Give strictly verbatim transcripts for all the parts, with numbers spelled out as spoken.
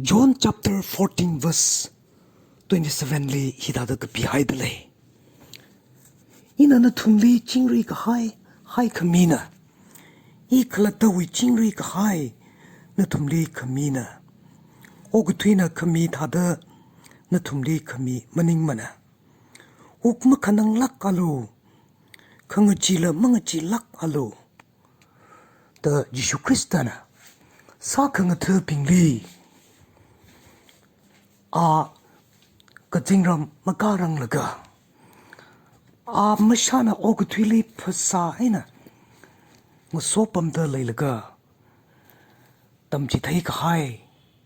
John chapter fourteen verse twenty-seven li hithāda kapihaida lei. Ina nathumli chingri kahai, haikhamina. I khalattawui chingri kahai nathumli khamina. Okathuina khami thāda nathumli khami maningmana. Wuk makhananglākalu, khangachila mangachilākalu, da Jishu Khristana sākhangathabingli a kazingram makāranglaga, a mashāna okathuili phasā eina ngasopamda leilaga, tamchithei kahai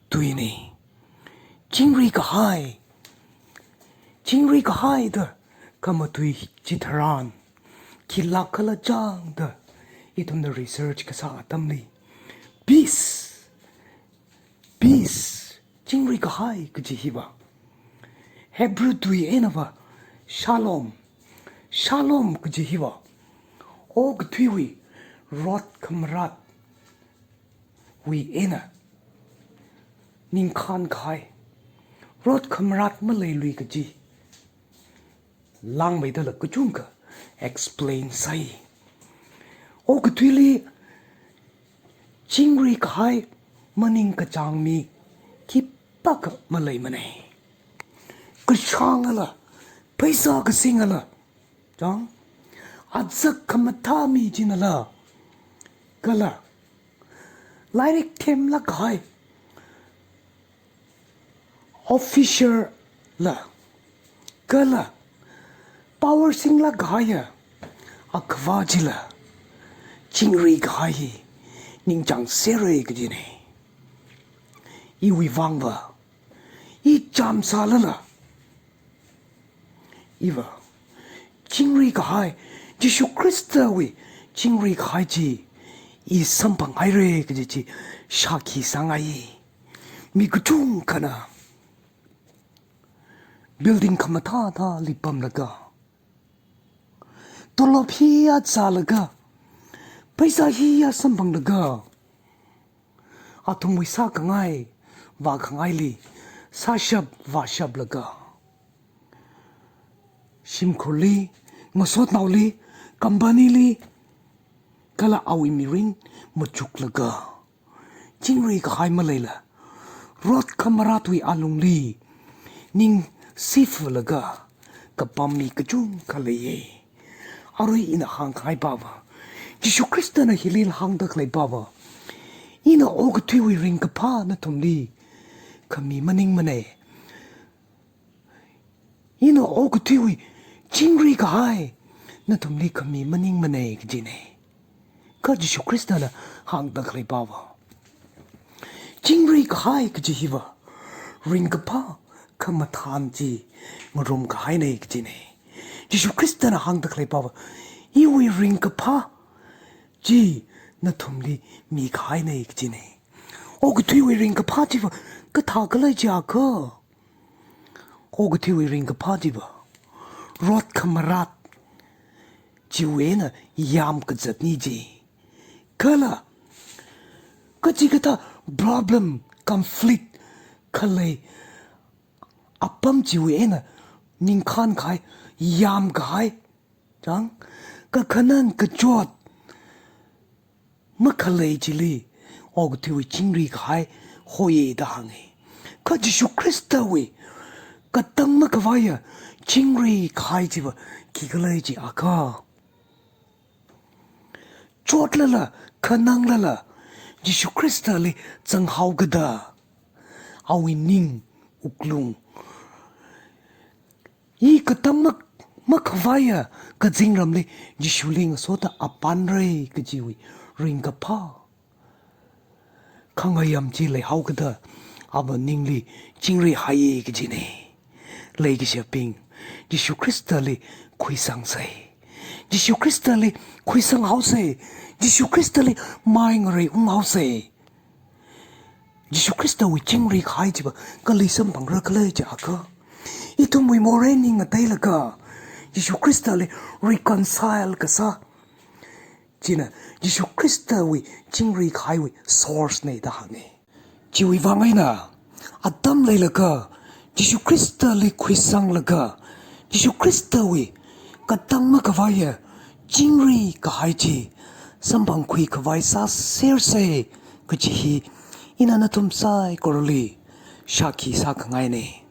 tuina. Chingri kahai, chingri kahai da khamatui chitharan, khilāk khala chāngda ithumna research kasā atamli, peace, peace, chingri kahai kaji hiva Hebrew tui einava shalom, shalom kaji hiva okathuiwui rot khamarat wui eina ningkhān kahai, rot khamarat maleilui kaji langmeidala kachungkha explain sāi. Okathuili chingri kahai maningkachāng mi khipākha maleimana. Kashāngala, pheisā kasingala, chang, azak khamathā mi chinala, kala lairik themlāk kahai officer la, kala power singlāk kahaiya akhavā chila chingri kahai hi ningchāngserra kajina. Iwui vangva, i chām sālala, iva chingri kahai, Jishu Khristawui chingri kahai chi i samphanghaira kaji chi shākhi sāngai. Mi kachungkhana building khamathāthāli pamlaga, tolop hiya zālaga, pheisā hiya samphanglaga, athumwui sākhangai vākhangaili sāshap vāshaplaga, shimkhurli, ngasotnaoli, company li, kala awui mirin machuklaga, chingri kahai maleila, rot khamaratwui alungli ning sifulaga kapam mi kachungkha leiya. Arui ina hāngkahai pava, Jishu Khristana hili hāngda khalei pava, ina okathuiwui ringkaphā nathumli khami maningmana. Ina okathuiwui chingri kahai nathumli khami maningmana kajina. Kha Jishu Khristana hāngda khalei pava, chingri kahai kaji hiva ringkaphā khamathān chi ngarum kahaina kajina. Jishu Khristana hāngda khalei pava, iwui ringkaphā chi nathumli mikahaina kajina. Okathuiwui ringkaphā chiva kathā khala jiakha, okathuiwui ringkaphā chiva rot khamarat chiwui eina yāmkazatna ji. Kala kachikathā problem, conflict khalei apam chiwui eina ningkhān kahai, yāmkahai, chang, kakhanan kachot makhalei chili okathuiwui chingri kahai hoiya da hānga. Kha Jishu Khristawui katang makhavaiya chingri kahai chiva khikhala jiakha, chotlala, khananglala, Jishu Khristali zanghaokida, awui ning wuklung, i katang mak-, makhavaiya kazingramli Jishuli ngasota apanra kajiwui ringkaphā khangayam chi leihaokida, ava ningli chingrihaiya kajina. Leikashibing, Jishu Khristali khuisangsa. Jishu Khristali khuisanghaosa. Jishu Khristali mai ngareiunghaosa. Jishu Khristawui chingri kahai chiva kali samphangra khala jiakha, ithumwui morei ning ngateilaga Jishu Khristali reconcile kasā china Jishu Khristawui chingri kahaiwui source na da hānga. Chiwui vang eina atam leilaga, Jishu Khristali khuisanglaga, Jishu Khristawui katang makhavaiya chingri kahai chi samphangkhui khavai sāsersa kaji hi ina nathum saikorali shākhi sākhangaina.